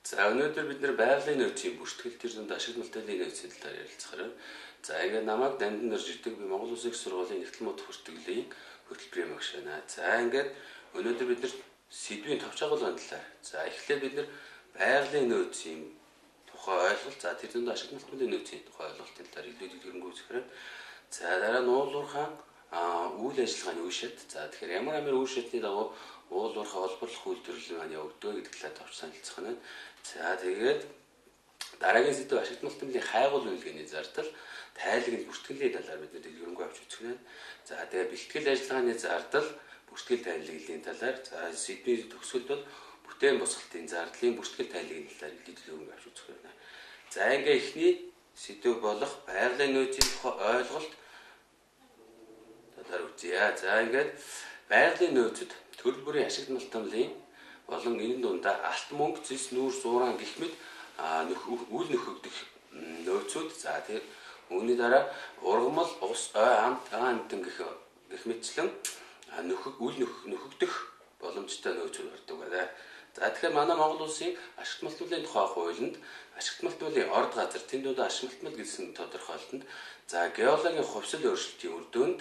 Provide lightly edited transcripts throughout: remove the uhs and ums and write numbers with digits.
За, өнөөдөр бид нэр байгалийн нөөцийн бүртгэл, тэр дунд ашиг малтын нөөцийн талаар ярилцах юм. За, ингээд намайг Дамдин нэрж идэг. Би Монгол Улсын их сургуулийн нэгтлэн мод хүртгэлийн хөтөлбөрийн багш байна. За, ингээд өнөөдөр бид нэр сэдвийн товч агуулгын талаар. За, эхлээд бид нэр байгалийн нөөцийн тухай ойлголт, за тэр дунд ашиг малтын нөөцийн тухай ойлголтын талаар илүү дэлгэрэнгүй үзэх юм. За, дараа нь уулуурхаан үйл ажиллагааны үе шат. За, тэгэхээр ямар амар үе шатны дагуу уулуурхай олборлох үйлдвэрлэл маань явагддаг гэдэг талаар товч саналцах нь. За, тэгээд дараагийн сэдэв ашигт малтмлын хайгуул үнэлгээний зардал, тайлагны бүртгэлийн талаар бид дэлгэрэнгүй авч үзэх нь. За, тэгээд бэлтгэл ажиллагааны зардал, бүртгэл тайлаглалын талаар, за сэдвийн төгсгөлд бол бүтээн босголтын зардлын бүртгэл тайлаглалын талаар илүү дэлгэрэнгүй авч үзэх байна. За, ингээ эхний сэдэв болох байгалийн нөөцийн тухай ойлголт талаар үзье. За, ингээд байгалийн нөөцөд төрөл бүрийн ашигт малтамлын болон энэ дундаа алт, мөнгө, зэс, нүүрс, ууран гэх мэт үл нөхөгдөх нөөцүүд, за тэр үүний дараа ургамал, ус, ой, амт, амтан гэх мэтчлэн нөхөг үл нөхөгдөх боломжтой нөөцүүд ордог байна. За, тэгэхээр манай Монгол улсын ашигт малтмлын тухай хуулинд ашигт малтмлын орд газар, тэнд дундаа ашиг малтмал гэсэн тодорхойлолтод, за геологийн хувьсал өөрчлөлтийн үр дүнд,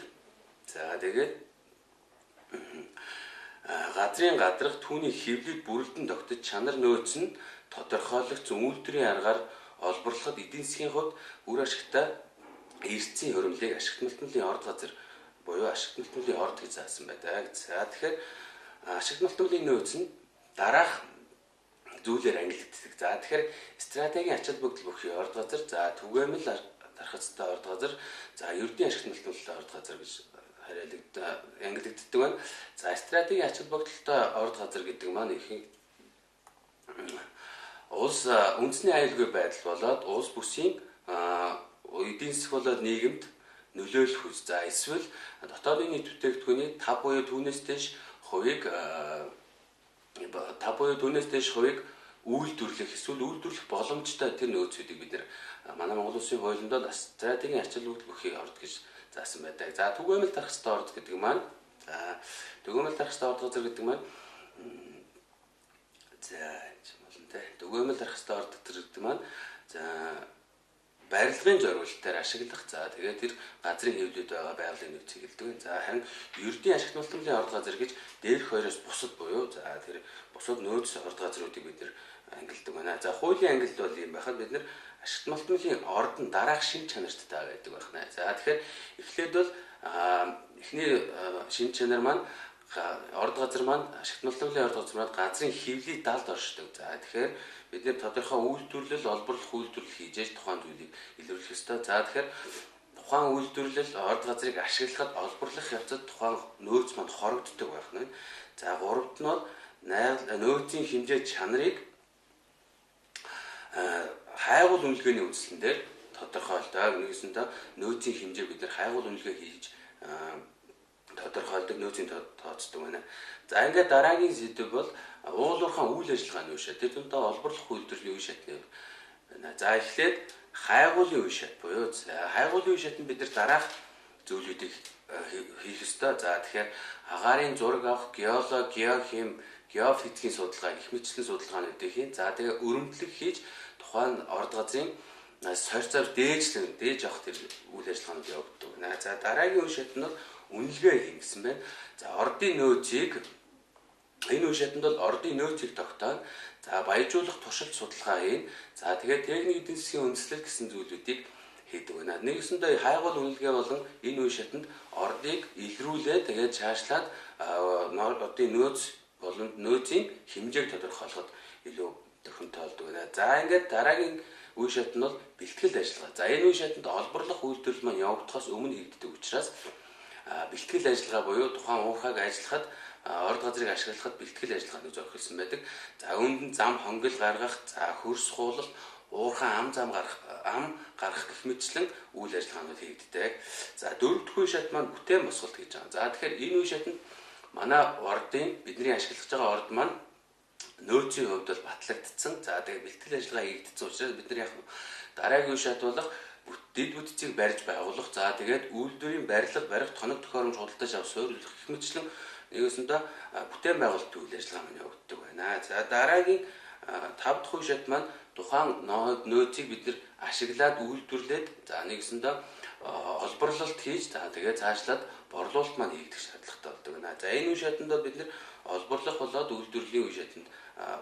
за тэгээд газрын гадрах, түүний хэвлэл бүрэлдэн тогтож чанар нөөц нь тодорхойлогдсон үйлдвэрийн аргаар олборлоход эдийн засгийн хувьд үр ашигтай эрдэсийн хуримлыг ашигт малтмлын орд газар буюу ашигт малтмлын орд гэж заасан байдаг. За, тэгэхээр ашигт малтмлын нөөц нь дараах зүйлээр ангилагддаг. За, тэгэхээр стратегийн ач холбогдол бүхий орд газар, за түгээмэл тархацтай орд газар, за ердийн ашигт малтмалтай орд газар гэж ангилагддаг байна. За, стратегийн ач холбогдолтой орд газар гэдэг маань ихэнх улс үндэсний аюулгүй байдал болоод улс бүсийн эдийн засаг болоод нийгэмд нөлөөлөх үз. За, эсвэл дотоодын нийт бүтээгдэхүүний 5 буюу түүнээс дээш хувийг 5 буюу түүнээс дээш хувийг үйлдвэрлэх эсвэл үйлдвэрлэх боломжтой тэр нөөцүүдийг бид нэр манай Монгол улсын хуулинд бол стратегийн ач холбогдол бүхий орд гэж заасан байдаг. За, түгээмэл тархацтай орд гэдэг маань, за түгээмэл тархацтай орд газар гэдэг маань, за энэ болно те. Түгээмэл тархацтай орд газар гэдэг маань, за барилгын зориултаар ашиглах. За, тэгээд тэр газрын хэвлэлд байгаа байгалийн нөөцийг хэлдэг. За, харин ердийн ашигт малтмлын орд газар гэж дээрх хоёроос бусад буюу за тэр бусад нөөц орд газруудыг бид нэр ангилдаг байна. За, хуулийн ангилал бол ийм байхад бид нэр ашигт малтмлын орд нь дараах шин чанартай байдаг байна. За, тэгэхээр эхлээд бол эхний шин чанар маань орд газар маань ашигт малтмлын орд газар маань газрын хэвлэлийг далд оршдог. За, тэгэхээр бид нэр тодорхой үйлдвэрлэл, олборлох үйлдвэрлэл хийж яж тухайн зүйлийг илрүүлэх ёстой. За, тэгэхээр тухайн үйлдвэрлэл орд газрыг ашиглахад олборлох явцад тухайн нөөц маань хорогддог байх нь. За, гуравт нь бол нөөцийн хэмжээ чанарыг хайгуул үнэлгээний үзлэн дээр тодорхойлдог. Нэгсэндээ нөөцийн хэмжээ бид нар хайгуул үнэлгээ хийж тодорхойлдог, нөөцийн тооцдог байна. За, ингээд дараагийн сэдэв бол уулуурхаан үйл ажиллагааны үе шат. Тэр дундаа олборлох үйлдвэрлэлийн үе шатны байна. За, эхлээд хайгуулын үе шат буюу хайгуулын үе шатнд бид нар дараах зүйлүүдийг хийх ёстой. За, тэгэхээр агаарын зураг авах, геолог, геохим, геофизикийн судалгаа, гэх мэтчлэн судалгаануудыг хийн. За, тэгээ өрөмтлөг хийж тухайн орд газрын сорьц авч дээжлэн дээж авах тэр үйл ажиллагаанууд явагддаг байна. За, дараагийн үе шат нь бол үнэлгээ хийн гэсэн байна. За, ордын нөөцийг энэ үе шатанд бол ордын нөөцийг тогтооно. За, баяжуулах туршилт судалгаа хийн. За, тэгээд техник эдийн засгийн үндэслэл гэсэн зүйлүүдийг хийдэг байна. Нэгсэндээ хайгуул үнэлгээ болон энэ үе шатанд ордыг илрүүлээ, тэгээд чаашлаад ордын нөөц болон нөөцийн хэмжээг тодорхойлоход илүү тохиромжтой байна. За, ингээд дараагийн үе шат нь бол бэлтгэл ажиллагаа. За, энэ үе шатанд олборлох үйлдвэрлэл маань явагдахаас өмнө хийгддэг учраас бэлтгэл ажиллагаа буюу тухайн уурхайг ажиллахад, орд газрыг ашиглахад бэлтгэл ажиллагааныг зориулсан байдаг. За, үүнд нь зам хонгил гаргах, за хөрс хуулалт, уурхай ам зам гаргах, ам гаргах гэх мэтчлэн үйл ажиллагаанууд хийгддэг. За, дөрөвдүгээр үе шат маань бүтээн босголт гэж байгаа. За, тэгэхээр энэ үе шатанд манай ордын бидний ашиглаж байгаа орд маань нөөцийн хувьд бол батлагдсан. За, тэгээд бэлтгэл ажиллагаа хийгдсэн учраас бид нар яг дараагийн үе шат болох дэд бүтцийг барьж байгуулах. За, тэгээд үйлдвэрийн барилга, барих, тоног төхөөрөмж худалдаж авах, суурилах гэх мэтчлэн нэгсэндээ бүтээн байгуулалтын үйл ажиллагаа маань явагддаг байна. За, дараагийн 5 дахь үе шат маань тухайн нөөцийг бид нар ашиглаад үйлдвэрлээд за нэгсэндээ олборлолт хийж за тэгээ цаашлаад борлуулалт маань хийгдэх шаардлагатай болдог байна. За энэ үе шатанд бол бид нар олборлох болоод үйлдвэрлэлийн үе шатанд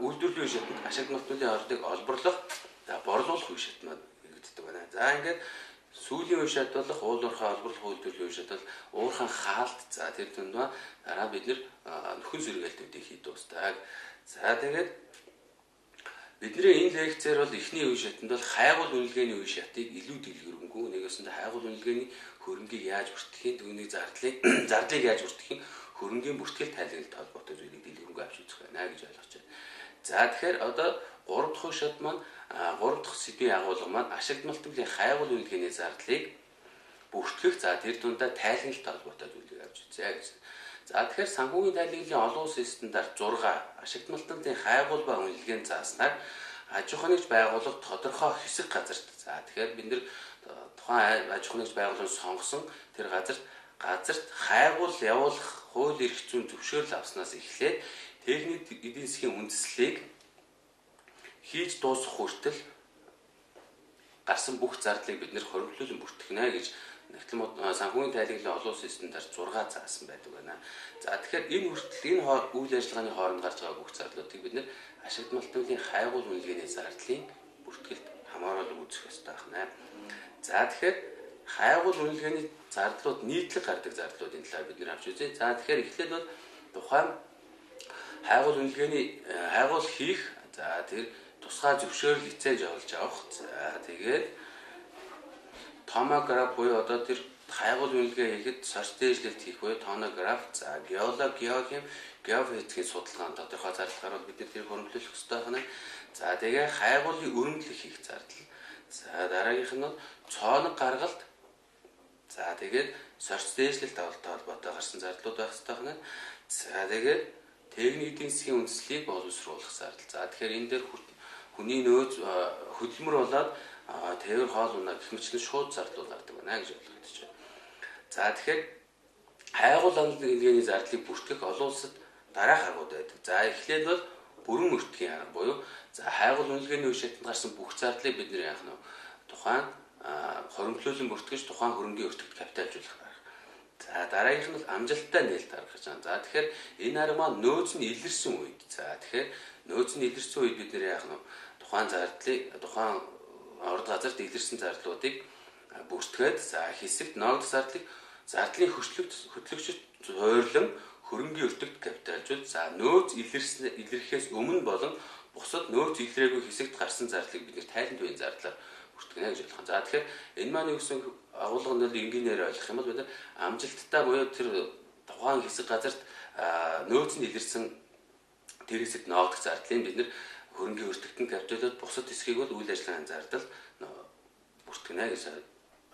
үйлдвэрлэлийн үе шатанд ашиг малтмалын ордыг олборлох за борлуулах үе шат маань хийгддэг байна. За ингээд сүүлийн үе шат болох уулуурхай олборлох үйлдвэрлэлийн үе шат бол уурхайн хаалт за тэр түнд дараа бид нар нөхөн сэргээлтүүдийг хий дуустдаг. За тэгээд бидний энэ лекцээр бол эхний үе шатанд бол хайгуул үнэлгээний үе шатыг илүү дэлгэрэнгүй нэгэсэндээ хайгуул үнэлгээний хөрөнгийг яаж бүртгэхин түүний зардлыг яаж бүртгэхин хөрөнгийн бүртгэл тайлгалт холбоотой зүйлийг дэлгэрэнгүй авч үзэх байна гэж ойлгож байна. За тэгэхээр одоо 3 дахь үе шат маань 3 дахь сэдвийн агуулга маань ашиг малтмалын хайгуул үнэлгээний зардлыг бүртгэх за тэр дундаа тайлгалт холбоотой зүйлийг авч үзье гэсэн. За тэгэхээр санхүүгийн тайлангийн олон улсын стандарт 6 ашигт малтмалын хайгуул ба үнэлгээнд зааснаар аж ахуйн нэгж байгууллага тодорхой хэсэг газарт за тэгэхээр бид нэр тухайн аж ахуйн нэгж байгууллагын сонгосон тэр газарт хайгуул явуулах хууль эрх зүйн зөвшөөрөл авснаас эхлээд техник эдийн засгийн үндэслэлийг хийж дуусгах хүртэл гарсан бүх зардлыг бид нэр хоримтлуулан бүртгэнэ гэж санхүүгийн тайлангийн олон улсын стандарт 6 заасан байдаг байна. За тэгэхээр энэ хүртэл энэ үйл ажиллагааны хооронд гарч байгаа бүх зардлуудыг бид нэр ашиг малтмалын хайгуул үнэлгээний зардлын бүртгэлд хамааруулан үзэх ёстой байна. За тэгэхээр хайгуул үнэлгээний зардлууд нийтлэг гардаг зардлуудын талаар бид нэр авч үзье. За тэгэхээр эхлээд бол тухайн хайгуул үнэлгээний хайгуул хийх за тэр тусгай зөвшөөрөл лиценз олж авах. За тэгээд томограф буюу одоо тэр хайгуул үнэлгээ хийхэд сорч дээшлэлт хийх буюу тонограф, за геолог, геохим, геофизикийн судалгаанд тодорхой зардал гарвал бид тэр хөрөнгөлөх ёстой байна. За тэгээ хайгуулын өрөмдлөх хийх зардал. За дараагийнх нь бол цооног гаргалт. За тэгээд сорч дээшлэлт авалтай холбоотой гарсан зардлууд байх ёстой байна. За тэгээд техник эдийн засгийн үндслийг боловсруулах зардал. За тэгэхээр энэ дээр хүний нөөц хөдөлмөр болоод тээвэр хоол унаа гэх мэтлэн шууд зардлууд гардаг байна гэж ойлгогдож байна. За тэгэхээр хайгуул үнэлгээний зардлыг бүртгэх олон улсад дараах аргууд байдаг. За эхлээд бол бүрэн өртгийн арга буюу за хайгуул үнэлгээний үе шатанд гарсан бүх зардлыг бид нэр яах нь тухайн хоримтлуулан бүртгэж тухайн хөрөнгийн өртөгт капиталжуулах арга. За дараагийнх нь бол амжилттай нээлт арга гэж байна. За тэгэхээр энэ арга маань нөөц нь илэрсэн үед. За тэгэхээр нөөц нь илэрсэн үед бид нэр яах нь тухайн зардлыг тухайн орд газарт илэрсэн зардлуудыг бүртгээд за хэсэгт ноогдох зардлыг зардлын хөтлөгчд хойрлон хөрөнгийн өртөгт капиталжуул за нөөц илэрхээс өмнө болон бусад нөөц илрээгүй хэсэгт гарсан зардлыг бид нэр тайлан төвийн зардлаар бүртгэнэ гэж ойлгох. За тэгэхээр энэ маань юу гэсэн агуулга нь бол энгийнээр ойлгох юм бол бид нар амжилттай буюу тэр тухайн хэсэг газарт нөөц нь илэрсэн тэр хэсэгт ноогдох зардлыг бид нар хөрөнгийн өртөгтөнд капиталууд бусад хэсгийг бол үйл ажиллагааны зардал бүртгэнэ гэж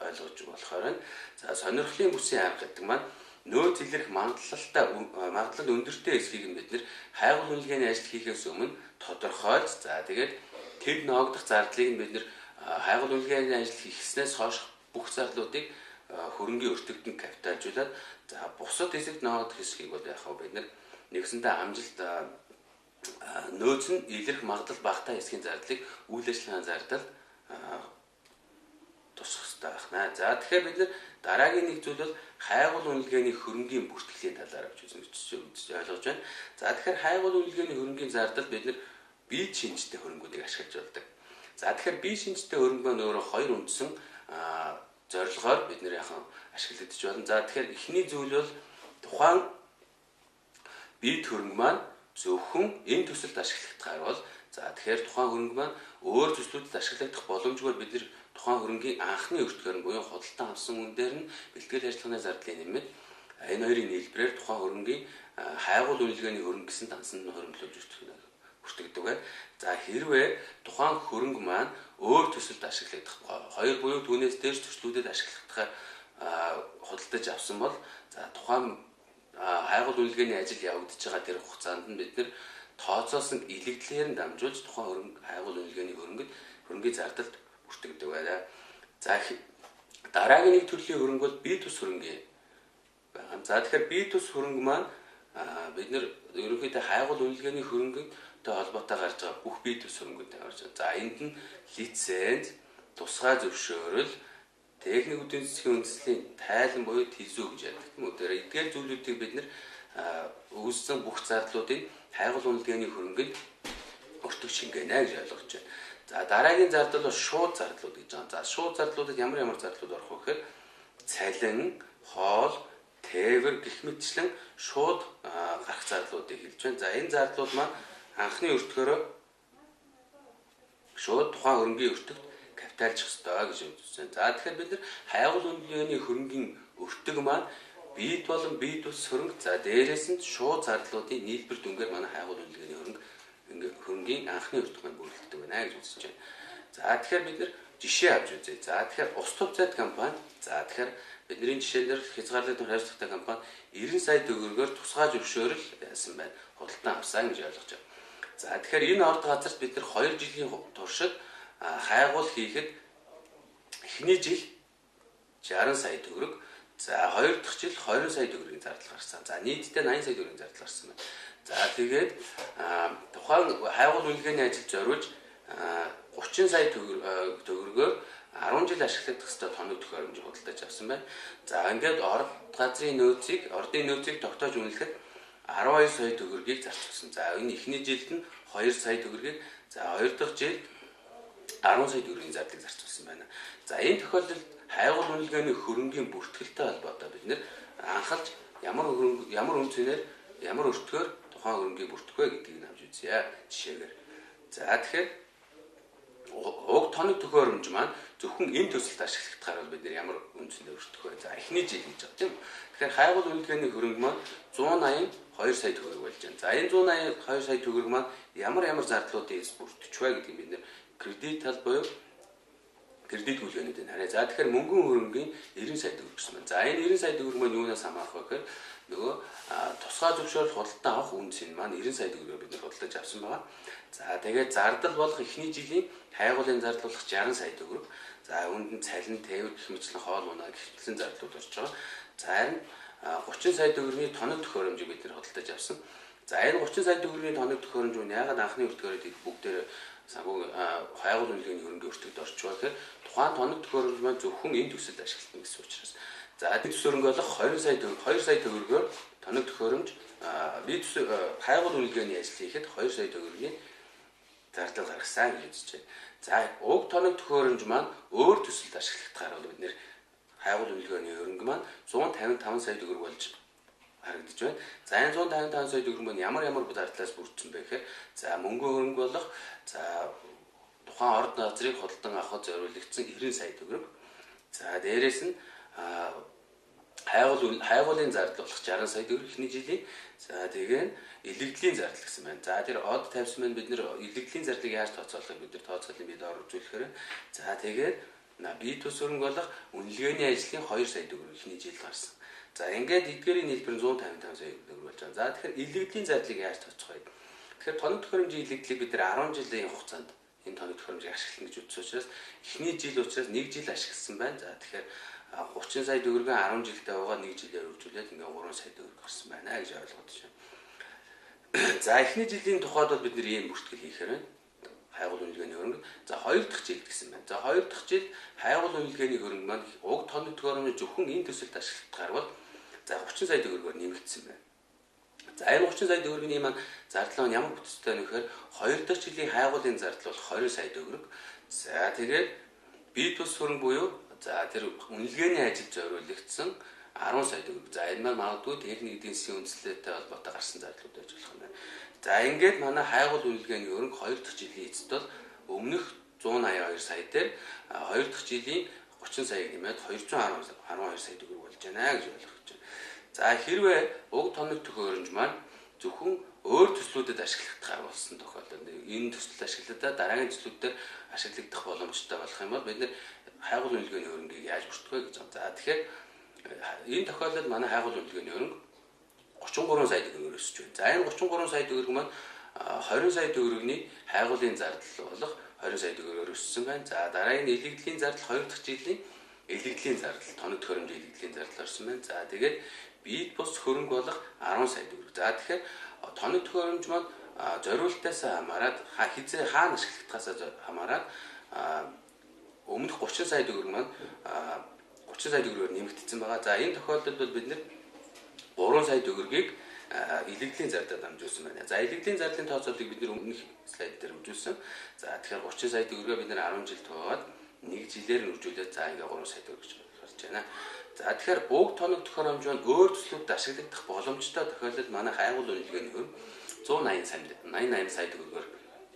ойлгож болохоор байна. За сонирхлын бүсийн арга гэдэг маань нөөц илэрх магадлал өндөртэй хэсгийг нь бид нэр хайгуул үнэлгээний ажил хийхээс өмнө тодорхойлж за тэгээд тэр ноогдох зардлыг нь бид нэр хайгуул үнэлгээний ажил хийхснээс хойш бүх зардлуудыг хөрөнгийн өртөгтөнд капиталжуулаад за бусад хэсэгт ноогдох хэсгийг бол яг бид нар нэгсэндээ амжилт нөөц нь илэрх магадлал багатай хэсгийн зардлыг үйл ажиллагааны зардалд тусах хэрэгтэй байна. За тэгэхээр бид нар дараагийн нэг зүйл бол хайгуул үнэлгээний хөрөнгийн бүртгэлийн талаар авч үзэн ойлгож байна. За тэгэхээр хайгуул үнэлгээний хөрөнгийн зардал бид нар бие шинжтэй хөрөнгүүдийг ашиглаж болдог. За тэгэхээр бие шинжтэй хөрөнгө маань өөрөө хоёр үндсэн зорилгоор бид нар яхан ашиглагдаж байна. За тэгэхээр эхний зүйл бол тухайн бие хөрөнгө маань зөвхөн энэ төсөлд ашиглагдахаар бол за тэгэхээр тухайн хөрөнгө маань өөр төслүүдэд ашиглагдах боломжгүй бид нар тухайн хөрөнгийн анхны өртгөөр нь буюу худалдан авсан үн дээр нь бэлтгэл ажиллагааны зардлын нэмэт энэ хоёрын нийлбэрээр тухайн хөрөнгийн хайгуул үнэлгээний хөрөнгө гэсэн дансанд нь хоримтлуулж бүртгэдэг байна. За хэрвээ тухайн хөрөнгө маань өөр төсөлд ашиглагдах хоёр буюу түүнээс дээш төслүүдэд ашиглагдахаар худалдаж авсан бол за тухайн хайгуул үнэлгээний ажил явагдаж байгаа тэр хугацаанд нь бид нэр тооцоосон илэгдлээр нь дамжуулж тухайн хөрөнгө хайгуул үнэлгээний хөрөнгийн зардалд бүртгэдэг байна. За дараагийн нэг төрлийн хөрөнгө бол бие тус хөрөнгө байгаа. За тэгэхээр бие тус хөрөнгө маань бид нэр ерөнхийдөө хайгуул үнэлгээний хөрөнгөнд хайгуултай холбоотой гарч байгаа бүх бие төс хөрөнгөд орж байгаа. За энд нь лиценз, тусгай зөвшөөрөл, техник эдийн засгийн үндэслэлийн тайлан буюу ТИЗҮ гэж ярьдаг тийм үү. Тэгэхээр эдгээр зүйлүүдийг бид нэр үүссэн бүх зардлуудыг хайгуул үнэлгээний хөрөнгөнд өртөг шингээнэ гэж ойлгож байна. За дараагийн зардал бол шууд зардлууд гэж байгаа. За шууд зардлуудад ямар ямар зардлууд орох вэ гэхээр цалин, хоол, тээвэр гэх мэтчлэн шууд гарах зардлуудыг хэлж байна. За энэ зардлууд маань анхны өртгөөрөө шууд тухайн хөрөнгийн өртөгт капиталжих ёстой гэж үзсэн. За тэгэхээр бид нар хайгуул үнэлгээний хөрөнгийн өртөг маань бид болон бие тус хөрөнгө, за дээрээс нь шууд зардлуудын нийлбэр дүнгээр манай хайгуул үнэлгээний хөрөнгийн анхны өртөг маань бүрэлддэг байна гэж үзэж байна. За тэгэхээр бид нар жишээ авч үзье. За тэгэхээр ус тувцайд компани, за тэгэхээр бидний жишээн дээр хязгаарлагдсан хариуцлагатай компани 90 сая төгрөгөөр тусгай зөвшөөрөл яасан байна. Худалдан авсан гэж ойлгож байна. За тэгэхээр энэ орд газарт бид нар 2 жилийн туршид хайгуул хийхэд эхний жил 60 сая төгрөг, за хоёр дахь жил 20 сая төгрөгийн зардал гарсан. За нийтдээ 80 сая төгрөгийн зардал гарсан байна. За тэгээд тухайн хайгуул үнэлгээний ажилд зориулж 30 сая төгрөгөөр 10 жил ашиглагдах ёстой тоног төхөөрөмж худалдаж авсан байна. За ингээд орд газрын нөөцийг, ордын нөөцийг тогтоож үнэлэхэд 12 сая төгрөгийг зарцуулсан. За энэ эхний жилд нь 2 сая төгрөгийг, за хоёр дахь жилд 10 сая төгрөгийн зардлыг зарцуулсан байна. За энэ тохиолдолд хайгуул үнэлгээний хөрөнгийн бүртгэлтэй холбоотой бид нэр анхалж ямар хөрөнгө, ямар үн цэнээр, ямар өртгөөр тухайн хөрөнгийг бүртгэх вэ гэдгийг авч үзье жишээгээр. За тэгэхээр уг тоног төхөөрөмж маань зөвхөн энэ төсөлд ашиглагдахаар бол бид нэр ямар үн цэнээр өртөх вэ? За эхний жил гэж байгаа тийм үү. Тэгэхээр хайгуул үнэлгээний хөрөнгө маань 182 сая төгрөг болж байна. За энэ 182 сая төгрөг маань ямар ямар зардлуудын эс бүртгэж вэ гэдгийг бид нэр кредит тал буюу кредит хүлээнүүдийг харъя. За тэгэхээр мөнгөн хөрөнгийн 90 сая төгрөг гэсэн байна. За энэ 90 сая төгрөг маань юунаас хамаарах вэ гэхээр нөгөө тусгай зөвшөөрөл худалдан авах үн цэн маань 90 сая төгрөгөөр бид худалдаж авсан байгаа. За тэгээд зардал болох эхний жилийн хайгуулын зардал болох 60 сая төгрөг. За үүнд нь цалин, тээвэр гэх мэтлэн хоол унаа гэх мэтлэн зардлууд орж байгаа. За харин 30 сая төгрөгийн тоног төхөөрөмжийг бид худалдаж авсан. За энэ 30 сая төгрөгийн тоног төхөөрөмж нь яагаад анхны өртгөөрөө бүгдээр санхүү хайгуул үнэлгээний хөрөнгийн өртөгт орчих вэ гэхээр тухайн тоног төхөөрөмж маань зөвхөн энэ төсөлд ашиглагдана гэсэн учраас. За энэ төс хөрөнгө болох 20 сая 2 сая төгрөгөөр тоног төхөөрөмж би төс хайгуул үнэлгээний ажил хийхэд 2 сая төгрөгийн зардал гаргасан гэж үзэж байна. За уг тоног төхөөрөмж маань өөр төсөлд ашиглагдахаар бол бид нэр хайгуул үнэлгээний хөрөнгө маань 155 сая төгрөг болж харагдаж байна. За энэ 155 сая төгрөг маань ямар ямар зардлаас бүрдсэн бэ гэхээр за мөнгөн хөрөнгө болох, за тухайн орд газрыг худалдан авахд зориулагдсан 90 сая төгрөг. За дээрээс нь хайгуулын зардал болох 60 сая төгрөг эхний жилийн. За тэгээ илэгдлийн зардал гэсэн байна. За тэр од тавьсан маань бид нэр илэгдлийн зардлыг яаж тооцоолохыг бид нар тооцоолын бид оруулахаар. За тэгээд бие төс хөрөнгө болох үнэлгээний ажлын 2 сая төгрөг эхний жил гарсан. За ингээд эдгээрийн нийлбэр нь 155 сая төгрөг болж байгаа. За тэгэхээр илэгдлийн зардлыг яаж тооцох вэ? Тэгэхээр тоног төхөөрөмжийн илэгдлийг бид нар 10 жилийн хугацаанд энэ тоног төхөөрөмжийг ашиглана гэж үзсэн учраас эхний жил учраас 1 жил ашигласан байна. За тэгэхээр 30 сая төгрөгийн 10 жилдээ байгаа 1 жилээр үржүүлээд ингээд 3 сая төгрөг гарсан байна гэж ойлгоод байна. За эхний жилийн тухайд бол бид нэр ийм бүртгэл хийхээр байна. Хайгуул үнэлгээний хөрөнгө. За хоёр дахь жилд гэсэн байна. За хоёр дахь жил хайгуул үнэлгээний хөрөнгө маань уг тоног төхөөрөмж зөвхөн энэ төсөлд ашиглагдахаар бол за 30 сая төгрөгөөр нэмэгдсэн байна. За энэ 30 сая төгрөгийн маань зардал нь ямар бүтцтэй вэ гэхээр хоёр дахь жилийн хайгуулын зардал бол 20 сая төгрөг. За тэгээд бие тус хөрөнгө буюу за тэр үнэлгээний ажилд зориулагдсан 10 сая төгрөг. За энэ маань магадгүй техник эдийн засгийн үндэслэлтэй холбоотой гарсан зардлууд байж болох юм байна. За ингээд манай хайгуул үнэлгээний хөрөнгө хоёр дахь жилийн эцэст бол өмнөх 182 сая дээр хоёр дахь жилийн 30 саяг нэмээд 212 сая төгрөг болж байна гэж ойлгож байна. За хэрвээ уг тоног төхөөрөмж маань зөвхөн өөр төслүүдэд ашиглагдахаар болсон тохиолдолд энэ төсөлд ашиглагдаад дараагийн төслүүдээр ашиглагдах боломжтой болох юм бол бид нэр хайгуул үнэлгээний хөрөнгийг яаж бүртгэх вэ гэж байна. За тэгэхээр энэ тохиолдолд манай хайгуул үнэлгээний хөрөнгө 33 сая төгрөгөөр өсөж байна. За энэ 33 сая төгрөг маань 20 сая төгрөгийн хайгуулын зардал болох 20 сая төгрөгөөр өссөн байна. За дараагийн илэгдлийн зардал хоёр дахь жилийн илэгдлийн зардал тоног төхөөрөмжийн илэгдлийн зардал орсон байна. За тэгээд биед бус хөрөнгө болох 10 сая төгрөг. За тэгэхээр тоног төхөөрөмж маань зориултаас хамаарат хизээ хаана ашиглагдахаас хамаарат өмнөх 30 сая төгрөг маань 30 сая төгрөгөөр нэмэгдсэн байгаа. За энэ тохиолдолд бол бид нэр 3 сая төгрөгийг илэгдлийн зардлаар дамжуулсан байна. За илэгдлийн зардлын тооцоолыг бид нэр өмнөх слайд дээр үзүүлсэн. За тэгэхээр 30 сая төгрөгөө бид нэр 10 жил туугаад нэг жилээр нь үржүүлээд за ингээ 3 сая төгрөг гэж гарч байна. За тэгэхээр уг тоног төхөөрөмж нь өөр төслүүдэд ашиглагдах боломжтой тохиолдолд манай хайгуул үнэлгээний хувь 188 сая төгрөгөөр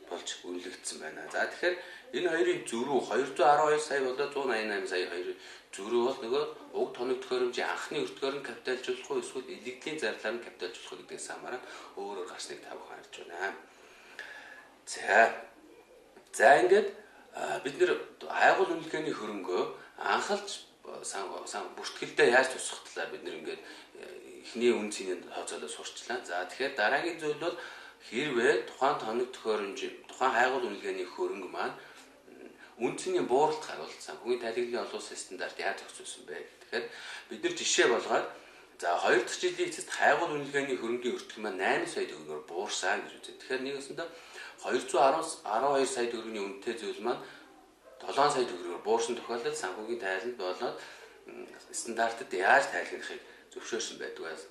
болж үнэлэгдсэн байна. За тэгэхээр энэ хоёрын зөрүү 212 сая болоо 188 сая хоёр зөрүү бол нөгөө уг тоног төхөөрөмжийн анхны өртгөөр нь капиталжуулах уу эсвэл илэгдлийн зардлаар нь капиталжуулах уу гэдгээс хамааран өөрөөр гарсныг та бүхэн харж байна. За ингээд бид нэр хайгуул үнэлгээний хөрөнгөө анхалж бүртгэлдээ яаж тусах талаар бид нэр ингээд эхний үн цэний тооцоолоо сурчлаа. За тэгэхээр дараагийн зүйл бол хэрвээ тухайн тоног төхөөрөмж тухайн хайгуул үнэлгээний хөрөнгө маань үн цэний бууралт харуулсан санхүүгийн тайлангийн олон улсын стандарт яаж зохицуулсан бэ? Тэгэхээр бид нар жишээ болгоод за 2 дахь жилийн эцэст хайгуул үнэлгээний хөрөнгийн өртөг маань 8 сая төгрөгөөр буурсан гэж үзье. Тэгэхээр нэгсэндээ 212 сая төгрөгийн үнэтэй зүйл маань 7 сая төгрөгөөр буурсан тохиолдолд санхүүгийн тайланд болоод стандартад яаж тайлгнахыг зөвшөөрсөн байдаг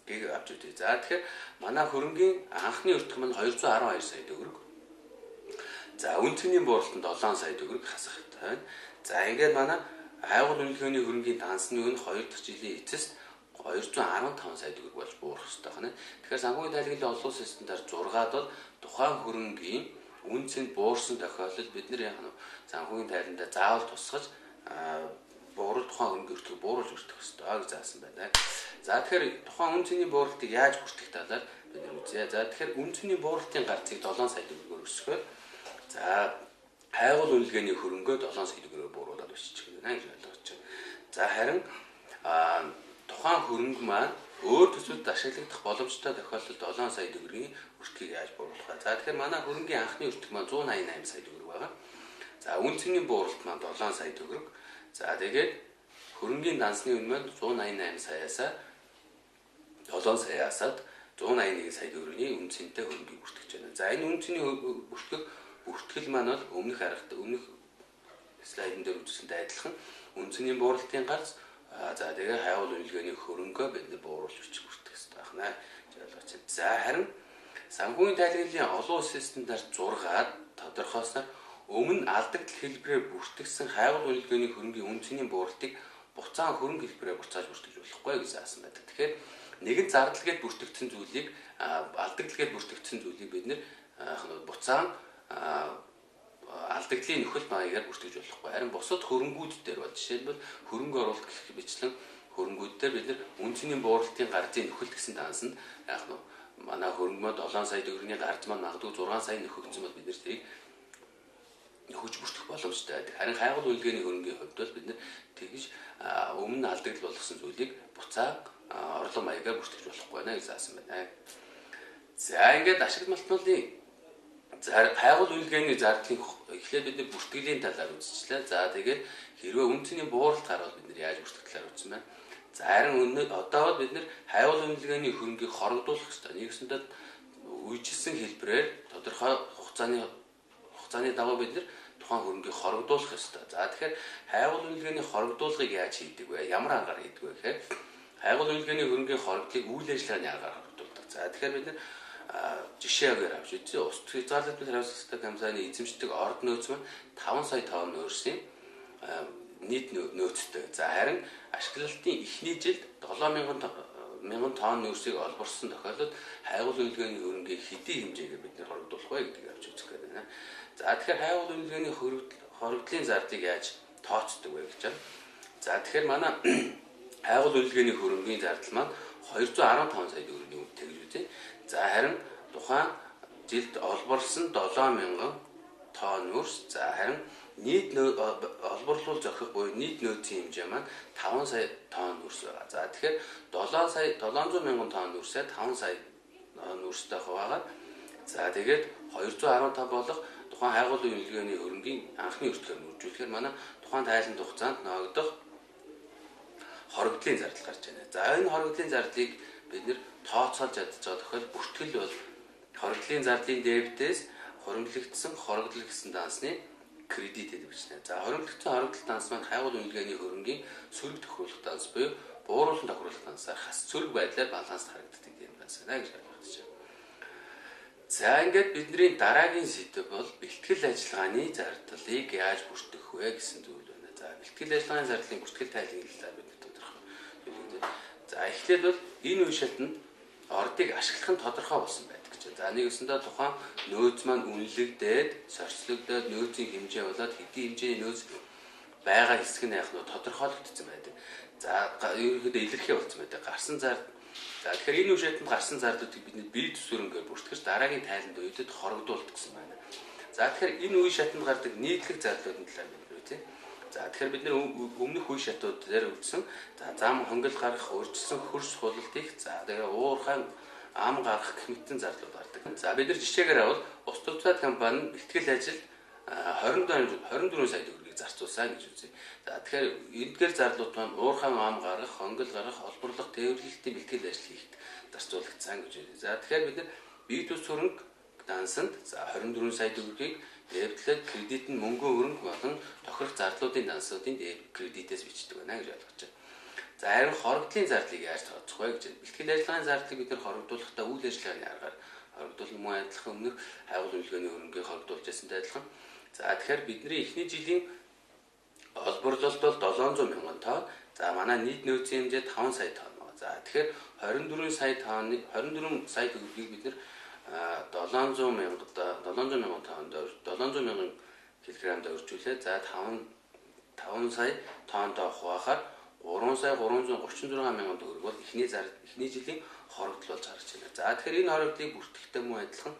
гийг авч үзье. За тэгэхээр манай хөрөнгийн анхны өртөг маань 212 сая төгрөг. За үн цэний бууралт нь 7 сая төгрөг хасахтай байна. За ингээд манай хайгуул үнэлгээний хөрөнгийн дансны үн 2 дахь жилийн эцэст 215 сая төгрөг болж буурах ёстой байна. Тэгэхээр санхүүгийн тайлангийн олон улсын стандарт 6-ад бол тухайн хөрөнгийн үн цэнд буурсан тохиолдолд бид нар яг нь санхүүгийн тайландаа заавал тусгаж буурал тухайн хөрөнгийн өртгийг бууруулж өртөх ёстой гэж заасан байна. За тэгэхээр тухайн үн цэний бууралтыг яаж бүртгэх талаар бид нар үзье. За тэгэхээр үн цэний бууралтын гарцыг 7 сая төгрөгөөр өсгөхөөр за хайгуул үнэлгээний хөрөнгөө 7 сая төгрөгөөр бууруулад өсчих гэнэ гэж ойлгож байна. За харин тухайн хөрөнгө маань өөр төсөлд ашиглагдах боломжтой тохиолдолд 7 сая төгрөгийн өртгийг яаж бууруулах вэ? За тэгэхээр манай хөрөнгийн анхны өртөг маань 188 сая төгрөг байгаа. За үн цэний бууралт маань 7 сая төгрөг. За тэгээд хөрөнгийн дансны үн маань 188 саяасаа 7 саяасаад 181 сая төгрөгийн үн цэнтэй хөрөнгийг бүртгэж байна. За энэ үн цэний бүртгэх бүртгэл маань бол өмнөх аргад өмнөх слайдн дээр үзсэнтэй адилхан үн цэний бууралтын гарц за тэгээ хайгуул үнэлгээний хөрөнгөө бид бууруулж бичих бүртгэх хэрэгтэй байна гэж ойлгож байна. За харин санхүүгийн тайлангийн олон улсын стандарт 6-ад тодорхойлсноор өмнө алдагдал хэлбэрээр бүртгэсэн хайгуул үнэлгээний хөрөнгийн үн цэний бууралтыг буцаан хөрөнгө хэлбэрээр буцааж бүртгэж болохгүй гэж заасан байдаг. Тэгэхээр нэгэн зардал гээд бүртгэгдсэн зүйлийг алдагдал гээд бүртгэгдсэн зүйлийг бид нэр буцаан алдагдлын нөхөл маягаар бүртгэж болохгүй. Харин бусад хөрөнгүүд дээр бол жишээлбэл хөрөнгө оруулалт гэх мэтлэн хөрөнгүүд дээр бид нэр үн цэний бууралтын гарцын нөхөл гэсэн дансанд яах нь манай хөрөнгө маань 7 сая төгрөгийн гарц маань магадгүй 6 сая нөхөгдсөн бол бид нэр тэрийг нөхөж бүртгэх боломжтой байдаг. Харин хайгуул үнэлгээний хөрөнгийн хувьд бол бид нэр тэгж өмнө алдагдал болгосон зүйлийг буцаан орлого маягаар бүртгэж болохгүй байна гэж заасан байна. За ингээд ашиг малтмалын хайгуул үнэлгээний зардлын эхлээд бид нар бүртгэлийн талаар үзчихлээ. За тэгээд хэрвээ үн цэний бууралт гарвал бид нар яаж бүртгэх талаар үзсэн байна. За харин одоо бол бид нар хайгуул үнэлгээний хөрөнгийг хорогдуулах ёстой. Нэгсэндээ үежилсэн хэлбэрээр тодорхой хугацааны дагуу бид нар тухайн хөрөнгийг хорогдуулах ёстой. За тэгэхээр хайгуул үнэлгээний хорогдуулгыг яаж хийдэг вэ? Ямар аргаар хийдэг вэ гэхээр хайгуул үнэлгээний хөрөнгийн хорогдлыг үйл ажиллагааны аргаар хорогдуулдаг. За тэгэхээр бид нар жишээгээр авч үзье. Ус хязгаарлагдсан хариуцлагатай компани эзэмшдэг орд нөөц маань 5 сая тонн нөөцийн нийт нөөцтэй. За харин ашиглалтын эхний жилд 7000 тонн нөөцийг олборсон тохиолдолд хайгуул үнэлгээний хөрөнгийг хэдий хэмжээгээр бид нэр хорогдуулах вэ гэдгийг авч үзэх гээд байна. За тэгэхээр хайгуул үнэлгээний хорогдлын зардлыг яаж тооцдог вэ гэж байна. За тэгэхээр манай хайгуул үнэлгээний хөрөнгийн зардал маань 215 сая төгрөгийн үнэтэй гэж үзье. За харин тухайн жилд олборлсон 7000 тонн нөөц. За харин нийт олборлуул зохих буюу нийт нөөцийн хэмжээ маань 5 сая тонн нөөц байгаа. За тэгэхээр 7 сая 700 мянган тонн нөөцөө 5 сая нөөцтэй хуваагаад за тэгээд 215 болох тухайн хайгуулын үнэлгээний хөрөнгийн анхны өртгөөр нүүржүүлэхээр манай тухайн тайлан хугацаанд ноогдох хорогдлын зардал гарч байна. За энэ хорогдлын зардлыг бид нэр тооцоолж чадж байгаа тохиол бүртгэл бол Хорогдлын зардлын дебетээс хуримтлагдсан хорогдол гэсэн дансны кредит гэдэг бичнэ. За хуримтлагдсан хорогдол данс маань хайгуул үнэлгээний хөрөнгийн сөрөг тохируулах данс буюу бууруулан тохируулах дансаар хас сөрөг байдлаар баланс харагддаг юм данс байна гэж ойлгож байна. За ингээд бидний дараагийн сэдэв бол бэлтгэл ажиллагааны зардлыг яаж бүртгэх вэ гэсэн зүйл байна. За бэлтгэл ажиллагааны зардлын бүртгэл тайлбарлалаа талаар бид тодорхой зүйлүүд. За эхлээд бол энэ үе шатанд ордыг ашиглах нь тодорхой болсон байдаг гэж. За нэг өсөндөө тухайн нөөц маань үнэлэгдээд, сорцлогдоод нөөцийн хэмжээ болоод хэдийн хэмжээний нөөц байгаа хэсэг нь яг нь тодорхойлогдсон байдаг. За ерөнхийдөө илэрхий болсон байдаг. Гарсан зар. За тэгэхээр энэ үе шатанд гарсан зардлуудыг бид бие төсвөрөнгээр бүртгэж дараагийн тайланд үедэд хорогдуулдаг гэсэн байна. За тэгэхээр энэ үе шатанд гардаг нийтлэг зардлуудын талаар бид үзье. За тэгэхээр бид нэр өмнөх үе шатууд дээр үзсэн. За зам хонгил гаргах, урьдчилсан хөрс хулалт их, за тэгээ уурхайн ам гаргах гэх мэтэн зардлууд гардаг. За бид нар жишээгээр авал ус тувцаад компани бэлтгэл ажил 24 сая төгрөгийг зарцуулсан гэж үзье. За тэгэхээр эдгээр зарлууд маань уурхайн ам гаргах, хонгил гаргах, олборлох, тээвэрлэлтийн бэлтгэл ажил хийхэд зарцуулагдсан гэж үзье. За тэгэхээр бид нар бие төс хөрөнгө дансанд за 24 сая төгрөгийг дебетлээд кредит нь мөнгөн хөрөнгө болон тохирох зардлуудын дансуудын кредитээс бичдэг байна гэж ойлгож байна. За харин хорогдлын зардлыг яаж тооцох вэ гэж байна. Бэлтгэл ажиллагааны зардлыг бид нар хорогдуулахдаа үйл ажиллагааны аргаар хорогдуулна, мөн адилхан өмнөх хайгуул үнэлгээний хөрөнгийг хорогдуулж байсантай адилхан. За тэгэхээр бидний эхний жилийн олборлолт бол 700 мянган тонн. За манай нийт нөөцийн хэмжээ 5 сая тонн байна. За тэгэхээр 24 сая тонны 24 сая төгрөгийг бид нар 700 мянган тоннд 700 мянган килограммд өрчүүлээ. За 5 сая тонндоо хуваахаар 3 сая 336 мянган төгрөг бол эхний жилийн хорогдол болж гарч байна. За тэгэхээр энэ хорогдлыг бүртгэхдээ мөн адилхан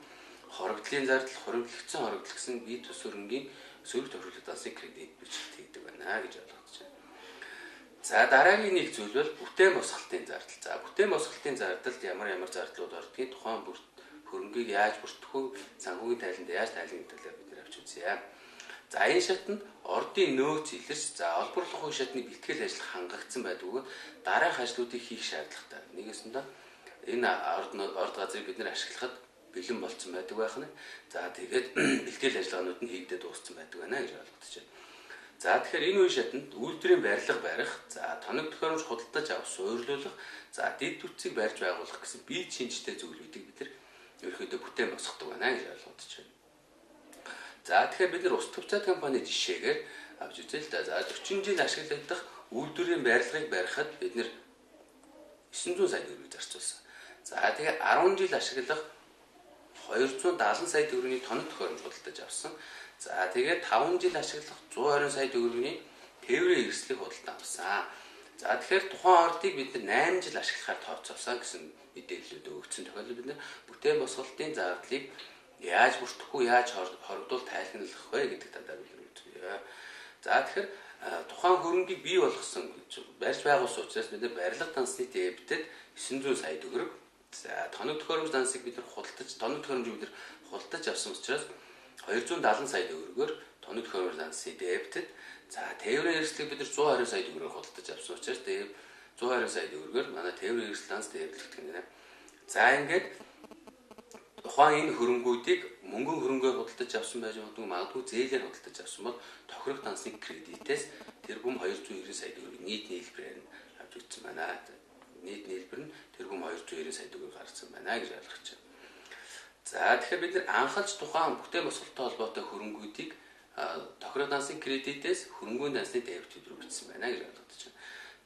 хорогдлын зардал, хуримтлагдсан хорогдол гэсэн бие төс хөрөнгийн сөрөг тохируулах дансыг кредит бичлэлт хийдэг байна гэж ойлгож байна. За дараагийн нэг зүйл бол бүтээн босголтын зардал. За бүтээн босголтын зардалд ямар зардлууд ордгийг, тухайн хөрөнгийг яаж бүртгэх вэ, санхүүгийн тайланд яаж тайлбарлах талаар бид нар авч үзье. За энэ шатанд ордын нөөц илэрч, за олборлох үе шатны бэлтгэл ажил хангагдсан байдаг бөгөөд дараах ажлуудыг хийх шаардлагатай. Нэгэсэндээ энэ орд газрыг бид нар ашиглахад бэлэн болцсон байдаг байх нь. За тэгээд бэлтгэл ажиллагаанууд нь хийгдээд дууссан байдаг байна гэж ойлгож байна. За тэгэхээр энэ үе шатанд үйлдвэрийн барилга барих, за тоног төхөөрөмж худалдаж авах, суйрлуулах, за дэд бүтцийг барьж байгуулах гэсэн бие шинжтэй зүйлүүдийг бид нар ерөнхийдөө бүтээн босгодог байна гэж ойлгож байна. За тэгэхээр бид нар ус тувцаад компани жишээгээр авч үзье л да. За 40 жил ашиглагдах үйлдвэрийн барилгыг барихад бид нар 900 сая төгрөг зарцуулсан. За тэгэхээр 10 жил ашиглах 270 сая төгрөгийн тоног төхөөрөмж худалдаж авсан. За тэгээд 5 жил ашиглах 120 сая төгрөгийн тээврийн эрсдлийг худалдан авсан. За тэгэхээр тухайн ордыг бид нар 8 жил ашиглахаар тооцоолсон гэсэн мэдээллүүд өгөгдсөн тохиолдолд бид нар бүтээн босголтын зардлыг яаж бүртгэх үү, яаж хорогдуул тайлбарлах вэ гэдэг талаар бид нар үзье. За тэгэхээр тухайн хөрөнгийг бий болгосон барьж байгуулсан учраас бид нар барилга дансны дебетэд 900 сая төгрөг. За тоног төхөөрөмж дансыг бид нар худалдаж, тоног төхөөрөмжийг бид нар худалдаж авсан учраас 270 сая төгрөгөөр тоног төхөөрөмж дансны дебетэд, за тээврийн эрсдлийг бид нар 120 сая төгрөгөөр худалдаж авсан учраас 120 сая төгрөгөөр манай тээврийн эрсдэл данс дебетлэгдэх нэ. За ингээд тухайн энэ хөрөнгүүдийг мөнгөн хөрөнгөөр худалдаж авсан байж магадгүй зээлээр худалдаж авсан бол тохирох дансны кредитээс тэрбум 290 сая төгрөг нийт нийлбэрээр нь авч үзсэн байна. Нийт нийлбэр нь тэрбум 290 сая төгрөг гарсан байна гэж ойлгож байна. За тэгэхээр бид нар анхалж тухайн бүтээн босголттой холбоотой хөрөнгүүдийг тохирох дансны кредитээс хөрөнгөний дансны дебет рүү бичсэн байна гэж ойлгож байна.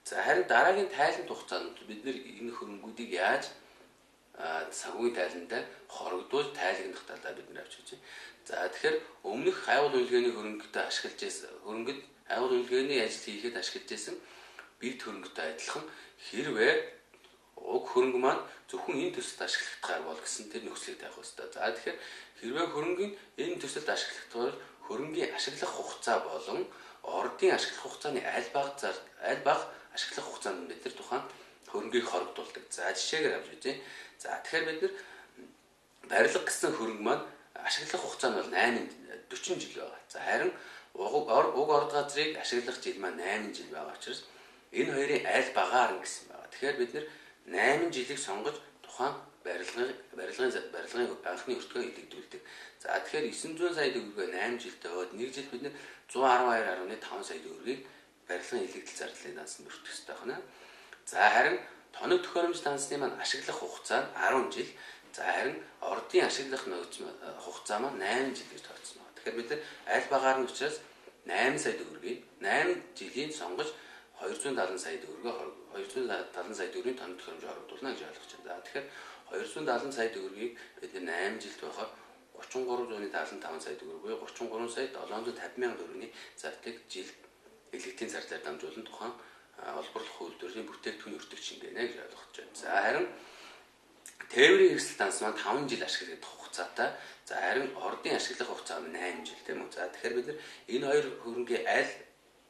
За харин дараагийн тайлан хугацаанд бид нар энэ хөрөнгүүдийг яаж санхүүгийн тайландаа хорогдуулж тайлагнах талаар бид нар авч үзье. За тэгэхээр өмнөх хайгуул үнэлгээний хөрөнгөтэй ашиглаж байсан хөрөнгөд хайгуул үнэлгээний ажил хийхэд ашиглаж байсан бит хөрөнгөтэй адилхан хэрвээ уг хөрөнгө маань зөвхөн энэ төсөлд ашиглагдахаар бол гэсэн тэр нөхцөлийг тавих ёстой. За тэгэхээр хэрвээ хөрөнгөний энэ төсөлд ашиглагдахаар хөрөнгийн ашиглах хугацаа болон ордын ашиглах хугацааны аль бага ашиглах хугацаанд бид нар тухайн хөрөнгийг хорогдуулдаг. За жишээгээр авч үзье. За тэгэхээр бид нар барилга гэсэн хөрөнгө маань ашиглах хугацаа нь бол 8 40 жил байгаа. За харин уг орд газрыг ашиглах жил маань 8 жил байгаа учраас энэ хоёрын аль багаар нь гэсэн байгаа. Тэгэхээр бид нар 8 жилийг сонгож тухайн барилгын анхны өртгөө илэгдүүлдэг. За тэгэхээр 900 сая төгрөгөө 8 жилдээ өгөөд нэг жил бид нэр 112.5 сая төгрөгийг барилгын илэгдэл зардлын дансанд өртөх ёстой байна. За харин тоног төхөөрөмж дансны маань ашиглах хугацаа нь 10 жил. За харин ордын ашиглах нөөц хугацаа маань 8 жил гэж тооцсон байна. Тэгэхээр бид нар аль багаар нь учраас 8 сая төгрөгийг 8 жилийн сонгож 270 сая төгрөгөө 270 сая төгрөгийн тоног төхөөрөмж хорогдуулна гэж ойлгож байна. За тэгэхээр 270 сая төгрөгийг бид нар 8 жилд байхаар 33.75 сая төгрөг буюу 33 сая 750 мянган төгрөгийн зардлыг жилд илэгдлийн зардлаар дамжуулан тухайн олборлох үйлдвэрлэлийн бүтээгдэхүүн өртөг шингээнэ гэж ойлгож байна. За харин тээврийн хэрэгсэл данс маань 5 жил ашиглагдах хугацаатай. За харин ордын ашиглах хугацаа нь 8 жил тийм үү. За тэгэхээр бид нар энэ хоёр хөрөнгийн аль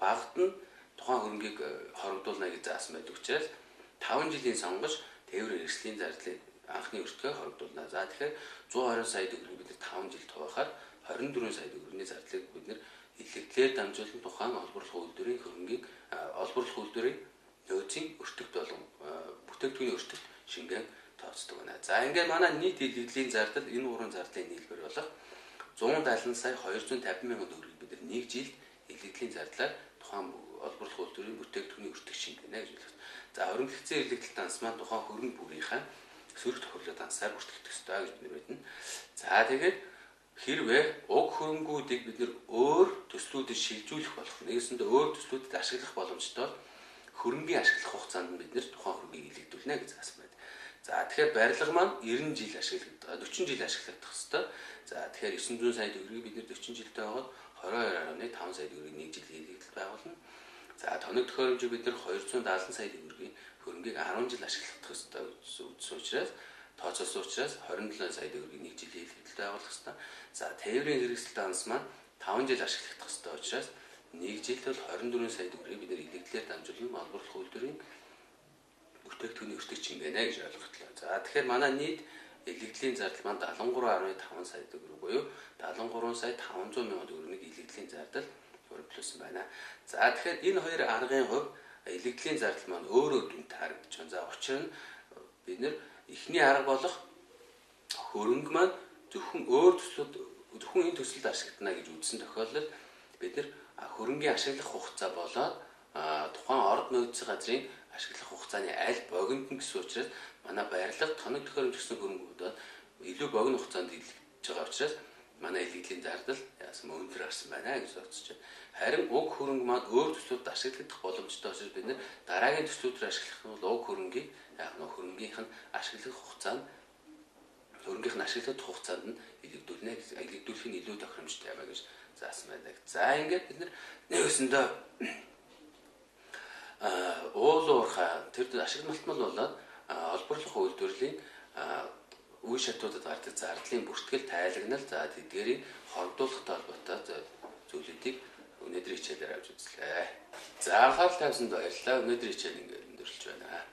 багт нь тухайн хөрөнгийг хорогдуулна гэж заасан байдаг учраас 5 жилийн сонгож тээврийн хэрэгслийн зардлыг анхны өртгөө хорогдуулна. За тэгэхээр 120 сая төгрөгийг бид нар 5 жилд хуваахаар 24 сая төгрөгийн зардлыг бид нар илэгдлээр дамжуулан тухайн олборлох үйлдвэрийн хөрөнгийг олборлох үйлдвэрийн нөөцийн өртөгт болон бүтээгдэхүүний өртөгт шингээн тооцдог байна. За ингээд манай нийт илэгдлийн зардал энэ гурван зардлын нийлбэр болох 170 сая 250 мянган төгрөгийг бид нар нэг жилд илэгдлийн зардлаар тухайн олборлох үйлдвэрийн бүтээгдэхүүний өртөг шингэнэ гэж хэлэх. За хөрөнгөлөгдсөн илэгдэл данс маань тухайн хөрөнгө бүрийнхээ сөрөг тохиолдол дансаар бүртгэгдэх ёстой гэж бид нар мэднэ. За тэгээд хэрвээ уг хөрөнгүүдийг бид нар өөр төслүүдэд шилжүүлэх болох, нэгэсэндээ өөр төслүүдэд ашиглах боломжтой бол хөрөнгийн ашиглах хугацаанд нь бид нар тухайн хөрөнгийг илэгдүүлнэ гэж заасан байна. За тэгэхээр барилга маань 90 жил ашиглагдах, 40 жил ашиглагдах ёстой. За тэгэхээр 900 сая төгрөгийг бид нар 40 жилдээ байгаад 22.5 сая төгрөгийг нэг жилийн илэгдэл байгуулна. За тоног төхөөрөмжийг бид нар 270 сая төгрөгийн хөрөнгийг 10 жил ашиглах ёстой гэсэн учраас тооцоолсон учраас 27 сая төгрөгийг нэг жилийн илэгдэлд байгуулах ёстой. За тээврийн хэрэгсэл данс маань 5 жил ашиглах ёстой учраас нэг жилд бол 24 сая төгрөгийг бид нар илэгдлээр дамжуулан олборлох үйлдвэрийн бүтээгдэхүүний өртөг шингэнэ гэж ойлголоо. За тэгэхээр манай нийт илэгдлийн зардал маань 73.5 сая төгрөг буюу 73 сая 500 мянган төгрөгийг илэгдлийн зардал хуримтлуулсан байна. За тэгэхээр энэ хоёр аргын хувьд илэгдлийн зардал маань өөр өөр дүнтэй харагдаж байна. За учир нь бид нэр эхний арга болох хөрөнгө маань зөвхөн өөр төслүүд зөвхөн энэ төсөлд ашиглана гэж үзсэн тохиолдолд бид нэр хөрөнгийн ашиглах хугацаа болоод тухайн орд нөөцийн газрын ашиглах хугацааны аль богинонд гэсэн учраас манай барилга тоног төхөөрөмж гэсэн хөрөнгүүд илүү богино хугацаанд илэгдэж байгаа учраас манай илэгдлийн зардал яасан өндөр гарсан байна гэж бодсож байна. Харин уг хөрөнгө маань өөр төслүүдэд ашиглагдах боломжтой учраас бид нэр дараагийн төслүүдээр ашиглах нь бол уг хөрөнгийг яг нь хөрөнгийнх нь ашиглах хугацаа нь хөрөнгийнх нь ашиглах хугацаанд нь илэгдүүлнэ гэж илэгдүүлэх нь илүү тохиромжтой юм а гэж заасан байдаг. За ингээд бид нэгсэндээ уул уурхай тэр ашиг малтмал болоод олборлох үйлдвэрлэлийн үе шатуудад гардаг зардлын бүртгэл тайлагнал за тэдгээрийг хорогдуулахтай холбоотой зүйлүүдийг өнөөдрийн хичээлээр авч үзлээ. За анхаарал тавьсанд баярлалаа. Өнөөдрийн хичээл ингээд өндөрлөж байна.